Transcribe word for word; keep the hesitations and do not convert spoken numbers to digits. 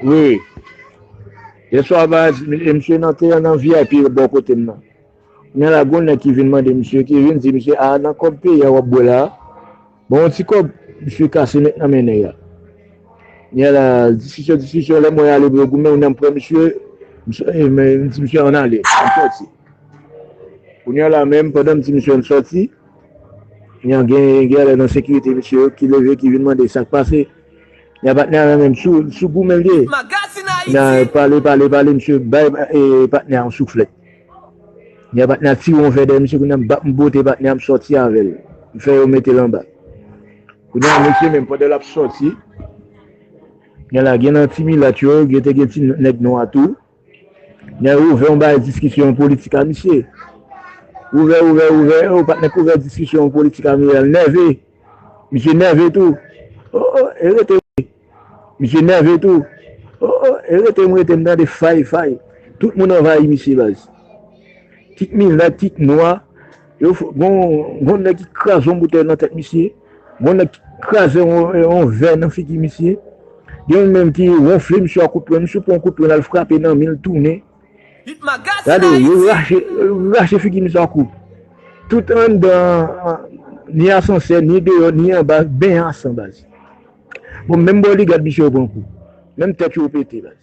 Wi. Yèswa, ba, e misye nan te nan V I P bò kote m nan. Kounye a la, gon nèg ki vin mande misye, ki vin di misye, a, nan kòb peyi a w ap bwè la, bon, yon ti kòb, misye kase nèt nan men nèg la. Kounye a la, diskisyon, diskisyon, lè mwen ale pou yo goumen, yon nèg pran misye, misye, e, men, m di misye ann ale, m sòti. Kounye a la menm, pandan m di misye ann sòti, kounye a gen, gen lè nan sekirite misye yo ki leve, ki vin mande sa k pase. Kounye a patnè a la menm sou, sou goumen l ye. Kounye a pale, pale, pale, misye bay, e, patnè a yon souflèt. Kounye a patnè a tire yon vè dèyè misye, kounye a m ba, m bote patnè a, m sòti avè l. M fè yo mete l anba. Kounye a mesye menm pandan l ap sòti, kounye a la gen nan ti milat yo, gen te gen ti nèg nwa tou. Nèg ouvè yon bagay diskisyon politik a misye. Ouvè, ouvè, ouvè, o patnè k ouvè diskisyon politik a misye, l nève. Misye nève tou. O, o, e rete. Misye nève tou. O, o, e rete, m rete, m tande fay, fay. Tout moun anvayi misye, baz. Kit milat, kit nwa. Yo f-, gon, gon nèg ki kraze yon boutèy nan tèt misye. Gon nèg ki kraze yon, yon vè nan figi misye. Gen youn menm ki wonfle misye a kout pwen. Misye pran yon kout pwen, l al frape nan men l, tounen. Gade, yo rache, yo rache figi misye a kou. Tout anndan, ni asansè, ni deyò, ni anba, benyen a san, baz. Bon, menm bò li gad misye yo pran kou. Menm tèt yo pete, baz.